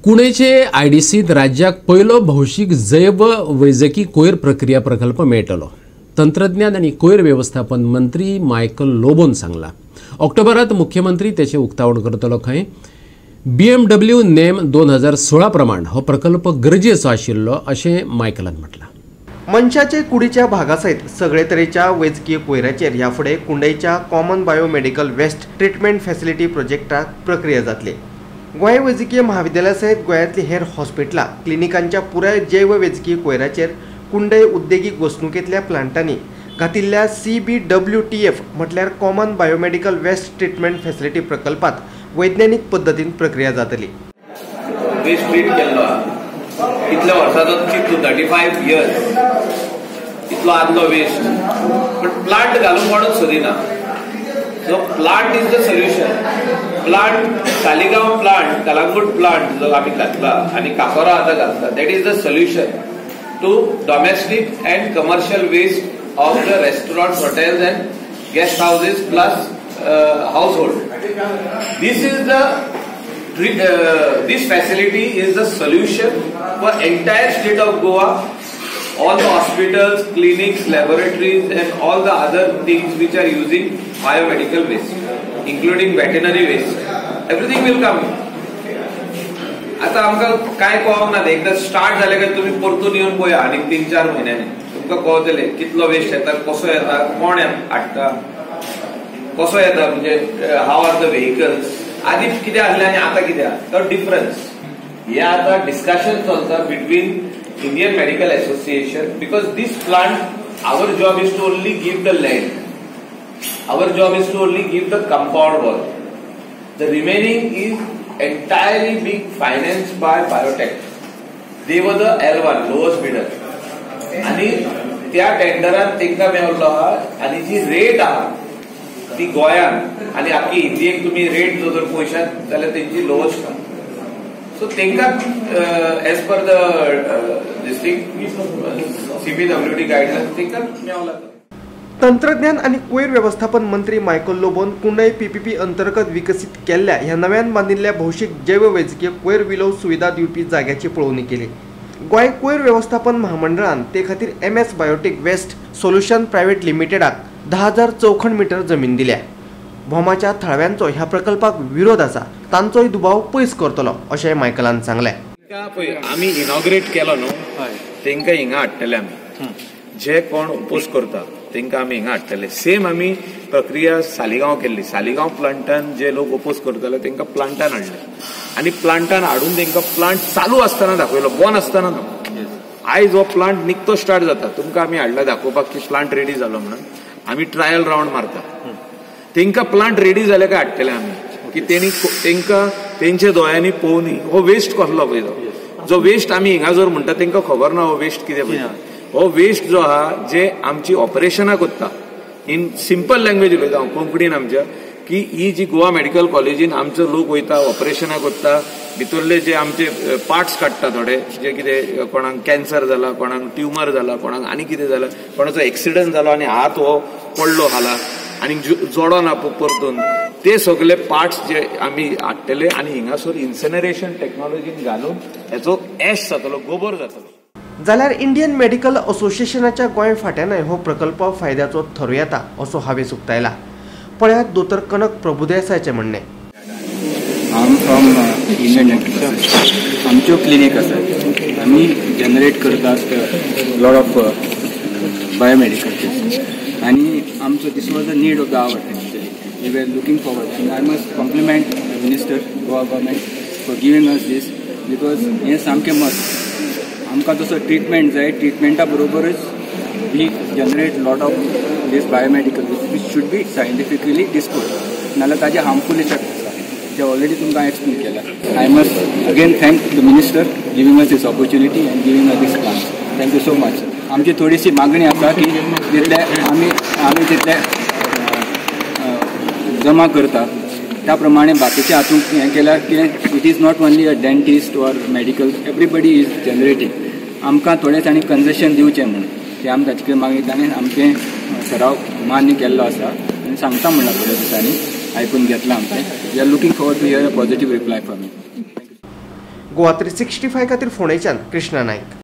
कुणेचे आयडीसीत राज्याक पयलो भौशीक जैव वैजकी कोयर प्रक्रिया प्रकल्प मेळटलो. तंत्रज्ञान आनी कोयर वेवस्थापन मंत्री मायकल लोबोन सांगला. ऑक्टोबरात मुख्यमंत्री त्याचे उक्तावण करतलो खंय. BMW नेम 2016 प्रमाण हो प्रकल्प गरजेचो आशिल्लो अशें मायकलान म्हटलां. मनशाचे कुडीच्या भागा सयत सगळे तरेच्या वैजकीय कोयराचेर ह्या फुडें कुंडयच्या common biomedical waste treatment facility प्रोजेक्टाक प्रक्रिया जातली. गोंय वैजकीय म्हाविद्यालया सयत गोंयांतली हेर हॉस्पिटलां क्लिनिकांच्या पुराय जैव वैजकीय कोयराचेर कुंडय उद्देगीक वसणुकेंतल्या प्लांटांनी घातिल्ल्या CBWTF म्हटल्यार common biomedical waste treatment facility प्रकल्पात वैज्ञानिक पद्दतीन प्रक्रिया जातली. वेस्ट ट्रीट केल्लो कितल्या वर्सांचो चिंतू 35 इयर्स इतलो आदलो वेस्ट, पण प्लांट घालूंक कोणूच सोदिना. So plant is the solution. Plant Saligao plant, Calangute plant जो आमी घातला आनी काकोरा आतां घातला, that is the solution to domestic and commercial waste of the restaurants, hotels and guest houses plus household. This is the this facility is the solution for entire state of Goa, all the hospitals, clinics, laboratories and all the other things which are using biomedical waste, including veterinary waste. Everything will come. आता आमकां काय कळोंक ना, एकदा start जालें काय तुमी परतून येवन पळया आनी 3-4 म्हयन्यांनी तुमकां कळतलें कितलो वेस्ट येता, कसो येता, कोण हाडटा, कसो येता, म्हणजे हाव are the vehicles. आदी कितें आसलें आनी आतां कितें आहा तो डिफरन्स. हे आतां डिस्कशन चलता between Indian Medical Association, because this plant, our job is to only give the land, our job is to only give the compound wall. The remaining is entirely being financed by Biotech. They were the L1, lowest bidder. आणि त्या टेंडरान तेंका मेवल्लो आहा आनी जी rate आहा ती गोंयान आनी आख्खी इंडियेक तुमी रेट जर पळयशात जाल्यार तेंची लोएस्ट आहा. सो तेंका as per the this thing CBWT guideline तेंका मेवला. तंत्रज्ञान आनी कोयर वेवस्थापन मंत्री मायकल लोबोन कुंडय PPP अंतर्गत विकसीत केल्ल्या ह्या नव्यान बांदिल्ल्या भौशीक जैव वैजकीय कोयर विलोव सुविधा दिवपी जाग्याची पळोवणी केली. गोंय कोयर वेवस्थापन म्हामंडळान ते खातीर MS biotic waste solution private लिमिटेडाक 10,000 चौखण मीटर जमीन दिल्या. भोमाच्या थळाव्यांचो ह्या प्रकल्पाक विरोध आसा, तांचोय दुबाव पयस करतलो अशें मायकलान सांगलें. आमी इनॉग्रेट केलो न्हू तेंकां हिंगा हाडटले आमी, जे कोण ओपोज करता तेंकां आमी हिंगा हाडटले. सेम आमी प्रक्रिया सालिगांव केल्ली. सालिगांव प्लांटान जे लोक ओपोज करताले तेंकां प्लांटान हाडले आनी प्लांटान हाडून तेंकां प्लांट चालू आसतना दाखयलो, बंद आसतना न्हू. आयज हो प्लांट निकतो स्टार्ट जाता, तुमकां आमी हाडला दाखोवपाक की प्लांट रेडी जालो म्हणून. आमी ट्रायल रावंड मारता, तेंकां प्लांट रेडी जाले काय हाडटले आमी की तेणी तेंकां तेंच्या दोळ्यांनी पळोवनी हो वेस्ट कसलो पळय तो जो वेस्ट आमी हिंगा जर म्हणटा तेंकां खबर ना हो वेस्ट कितें पळय. हो वेस्ट जो आहा जे आमची ऑपरेशनां करता, इन सिंपल लँग्वेज उलयता हांव कोंकणीन आमच्या, की ही जी गोवा मेडिकल कॉलेजीन आमचो लोक वयता ऑपरेशनां करता, भितरले जे आमचे पार्ट्स काडटा थोडे, जे कितें कोणाक कॅन्सर जाला, कोणाक ट्युमर जाला, कोणाक आनी कितें जाला, कोणाचो एक्सिडंट जालो आनी हात हो पडलो खाला आनी जोडो ना परतून, ते सगळे पार्ट्स जे आमी हाडटले आनी हिंगासर इन्सिनरेशन टेक्नॉलॉजीन घालून हेचो एश जातलो, गोबर जातलो. जाल्यार इंडियन मेडिकल असोसिएशनाच्या गोंय फाट्यानय हो प्रकल्प फायद्याचो थारूं येता असो हावेस उक्तायला. पळयात दोतोर कनक प्रभुदेसायाचें म्हणणें. हांव फ्रॉम इंडियन डेंटल असोसिएशन. आमच्यो क्लिनीक आसात, आमी जनरेट करतात लॉट ऑफ बायोमेडिकल केसीस आनी आमचो this was the need of the hour actually. We were looking forward and I must compliment the minister, Goa government for giving us this, because हें सामकें मस्त. आमकां तसो ट्रिटमेंट जाय, ट्रिटमेंटा बरोबरच we generate lot of this biomedical which should be scientifically dispose, नाल्यार ताजे harmful effect आसा जे ऑलरेडी तुमकां एक्सप्लेन केला. I must again thank the minister giving us this opportunity and giving us this plan. Thank you so much. आमची थोडीशी मागणी आसा की जितले आमी आमी तितले जमा करता त्या प्रमाणे बाकीचे हातूंत हें केल्यार कितें, it is not only a dentist or medical, everybody is generating. आमकां थोडें तांणी कन्सेशन दिवचें म्हणून ते आमी ताचे कडेन मागीर ताणें आमचें ठराव मान्य केल्लो आसा आनी सांगता म्हणलां थोड्या दिसांनी आयकून घेतलां आमचें. We are looking forward to hear a positive reply from you. Goa 365 खातीर फोंडेच्यान कृष्णा नायक.